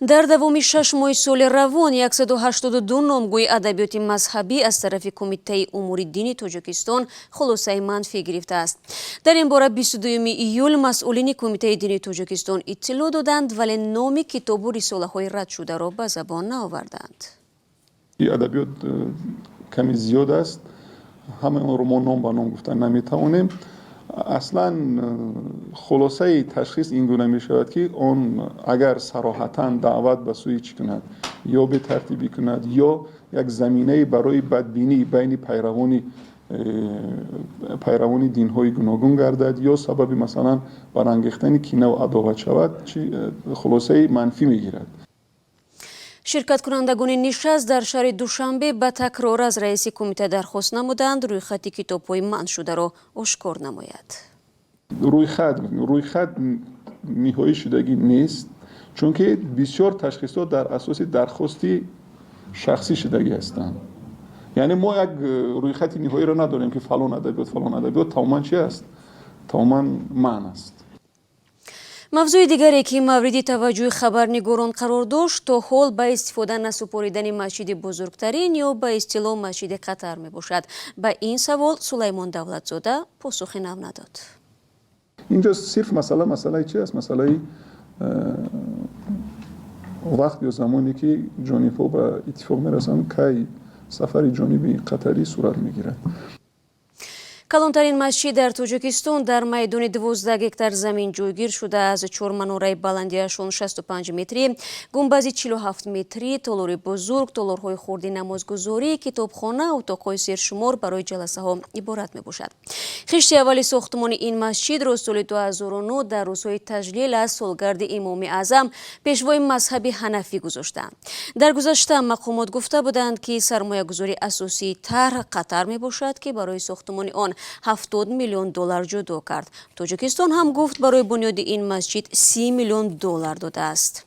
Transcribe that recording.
Дар давоми 6 моҳи соли равон 182 номгӯи адабиёти мазҳабӣ аз тарафи Кумитаи умури дини Тоҷикистон хулосаи манфӣ гирифтааст. Дар ин бора 22 июл масъулини Кумитаи дини Тоҷикистон иттилоъ доданд, вале номи китобу рисолаҳои радшударо ба забон наоварданд. Адабиёт ками зиёд аст, ҳамаи онро мо ном ба ном гуфта наметавонем. Аслан хулосаи ташхис ин гуна мешавад, ки он агар сароҳатан даъват ба сӯи чӣ кунад ё бетартибӣ кунад, ё як заминае барои бадбинӣ байни пайравони динҳои гуногун гардад, ё сабаби, масалан, барангехтани кинаву адоват шавад, чи хулосаи манфӣ мегирад. Ширкаткунандагони нишаст дар шаҳри Душанбе ба такрор аз раиси кумита дархост намуданд, рӯйхати китобҳои манъшударо ошкор намояд. Рӯйхат ниҳоӣ шудагӣ нест, чунки бисёр ташхисҳо дар асоси дархости шахсӣ шудагӣ ҳастанд. Яъне мо як рӯйхати ниҳоиро надорем, ки фалон адабиёт, фалон адабиёт тамоман чи аст, тамоман манъ аст. Мавзӯи дигаре, ки мавриди таваҷҷӯҳи хабарнигорон қарор дошт, то ҳол ба истифода насупоридани масҷиди бузургтарин ё ба истилоҳ масҷиди Қатар мебошад. Ба ин савол Сулаймон Давлатзода посухи нав надод. Инҷо сирф масъала масъалаи чи аст? Масъалаи вақт ё замоне, ки ҷонибҳо ба иттифоқ мерасанд, кай сафари ҷониби қатарӣ сурат мегирад. Калонтарин масҷид дар Тоҷикистон дар майдони 12 гектар замин ҷойгир шуда, аз чор манораи баландиашон 65 метрӣ, гумбази 47 метрӣ, толори бузург, толорҳои хурди намозгузорӣ, китобхона, утоқҳои сершумор барои ҷаласаҳо иборат мебошад. Хишти аввали сохтмони ин масҷидро соли 2009 дар рӯзҳои таҷлил аз солгарди Имоми Аъзам, пешвои мазҳаби ҳанафӣ, гузоштанд. Дар гузашта мақомот гуфта буданд, ки сармоягузори асосии тарҳ Қатар мебошад, ки барои сохтмони он 70 миллион доллар ҷудо кард. Тоҷикистон ҳам гуфт, барои бунёди ин масҷид 30 миллион доллар додааст.